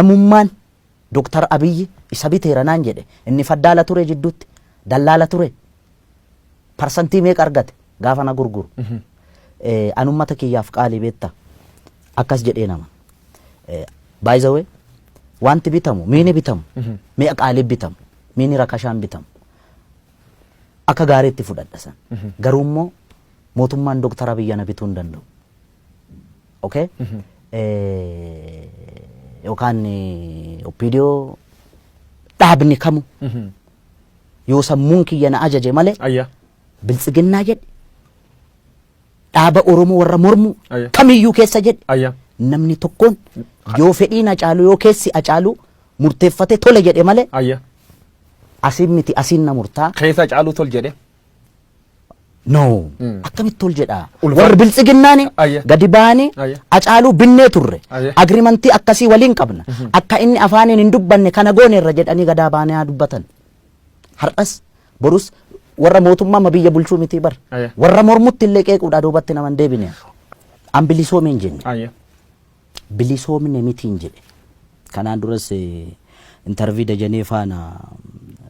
Namummaan Doktar Abiyyi isa biteera naan jedhe inni faddaala ture jidduutti dallaala ture parsantii meeqa argate gaafa na gurguru. An ummata kiyyaaf qaalii beekta akkas jedhee nama. By the way, wanti bitamu miini bitamu mi'a qaalii bitamu miini rakashaan bitamu akka gaariitti fudhadha san. Garuu immoo mootummaan Doktar Abiyyi ana bituu hin danda'u. Okay? Yookaan OPDO dhaabni kamu yoo sammuun kiyya na ajaje malee Ayya. Biltsiginnaa jedhe, dhaaba Oromoo warra mormu Ayya. kamiyyuu keessa jedhe, Ayya. namni tokkoon yoo fedhiin Hacaaluu yoo keessi Hacaaluu murteeffate tole jedhe malee Ayya. asiin miti asiin na murtaa. Keessa Hacaaluu tol jedhe. No. Akkamitti tol jedhaa? Ulfa- Warri biltsiginnaani Ayya. gadi ba'anii Ayya. Hacaaluu binnee turre. Ayya. Agrimantii akkasii waliin qabna. Akka inni afaaniin hin dubbanne kana gooneerra jedhanii gadaa ba'anii haa dubbatan. Har'as borus warra mootummaa ma biyya bulchuu mitii bar. Ayya. Warra mormutti illee qeequudhaa duubatti nama hin deebine. An bilisoome hin jenne. Ayya. Bilisoomne mitiin jedhe. Kanaan duras intarvii Dajanee faana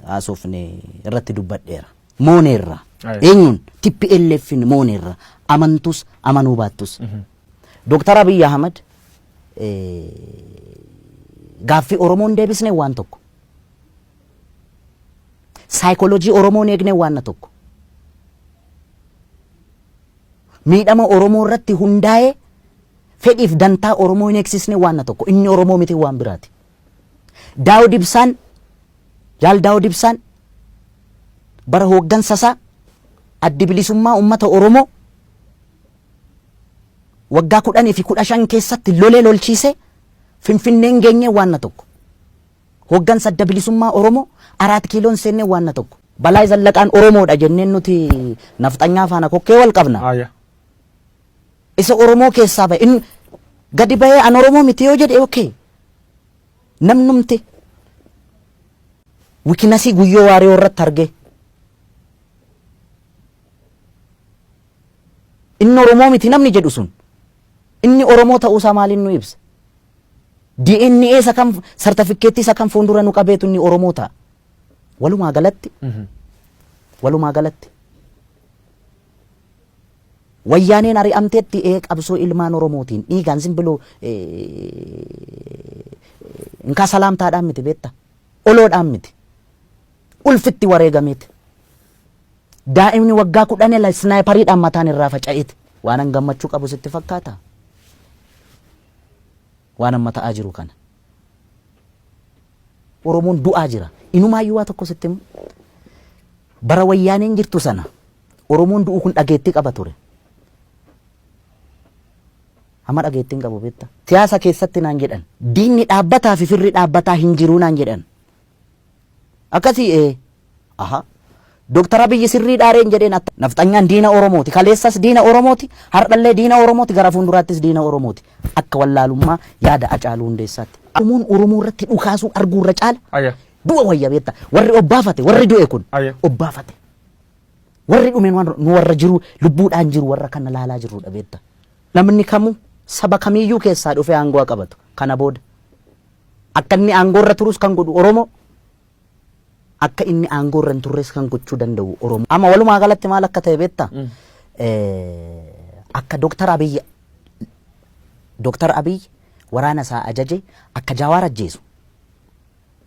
haasofne irratti dubbadheera. Mooneerra. Eenyuun? TPLF'n mooneerra. Amantus amanuu baattus. Dooktar Abiyyi Ahmad gaaffii Oromoon deebisne waan tokko. Saayikooloojii Oromoon eegne waan tokko. Miidhama Oromoo irratti hundaa'ee fedhiif dantaa Oromoo hin eegsisne waan tokko. Inni Oromoo miti waan biraati. Daawud Ibsaan, Jaal Daawud Ibsaan bara hooggansa isaa Addi Bilisummaa Uummata Oromoo waggaa 10 fi 15 keessatti lolee lolchiisee Finfinneen geenyee waan tokko. Hooggansa Adda Bilisummaa Oromoo Araat Kiiloon seennee waan tokko. Balaay Zallaqaan Oromoodha jenneen nuti nafxanyaa faana kokkee wal qabna. Isa Oromoo keessaa ba'e inni gadi ba'ee an Oromoo miti yoo jedhe okay. Namnumti wikinasii Guyyoo Waariyoo irratti argee inni Oromoo miti namni jedhu sun inni Oromoo ta'uusaa maaliin nu ibsa? DNA isa kam, sartifikkeettii isa kam fuuldura nu qabeetu inni Oromoo ta'a? Walumaa galatti Wayyaaneen ari'amteetti ee qabsoo ilmaan Oromootiin dhiigaan simbiloo inkaa salaamtaadhaan miti beekta, oloodhaan miti, ulfitti wareegameeti. Daa'imni waggaa 10 la snaayipariidhaan mataan irraa faca'eeti. Waan an gammachuu qabu sitti fakkaata? Waan amma ta'aa jiru kana. Oromoon du'aa jira. Inumaayyuu waa tokko sitti himu. Bara Wayyaaneen jirtu sana Oromoon du'u kun dhageettii qaba ture. Amma dhageettii hin qabu beekta. Siyaasa keessatti naan jedhan. Diinni dhaabbataa fi firri dhaabbataa hin jiruu naan jedhan. Akkasii ee. Aha. Dooktar Abiyyi sirrii dhaareen jedheen atta. Nafxanyaan diina Oromooti. Kaleessas diina Oromooti. Har'allee diina Oromooti. Gara fuulduraattis diina Oromooti. Akka wallaalummaa yaada Hacaaluu Hundeessaatti. Oromoon Oromoo irratti dhukaasuu arguu irra caala. Du'a wayya beekta. Warri obbaafate, warri du'e kun obbaafate. Warri dhumeen waan nu warra jiru lubbuudhaan jiru warra kana laalaa jirrudha beekta. Namni kamuu saba kamiyyuu keessaa dhufee aangoo haa qabatu. Kana booda akka inni aangoo irra turus kan godhu Oromoo, akka inni aangoo irra hin turres kan gochuu danda'u Oromoo. Amma walumaa galatti maal akka ta'e beektaa? Akka Dooktar Abiy waraana isaa ajaje akka Jawaar ajjeesu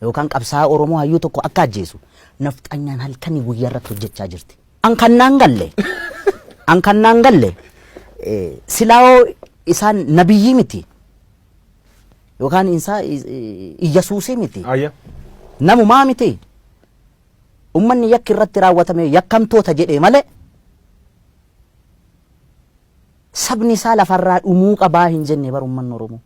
yookaan qabsaa'aa Oromoo hayyuu tokko akka ajjeesu nafxanyaan halkanii guyyaa irratti hojjechaa jirti. An kan naan galle silaa'oo isaan nabiyyii miti yookaan isaa Iyyasuusii miti. Namumaa miti. Ummanni yakki irratti raawwatame yakkamtoota jedhee malee sabni isaa lafarraa dhumuu qabaa hin jenne bar ummanni Oromoo.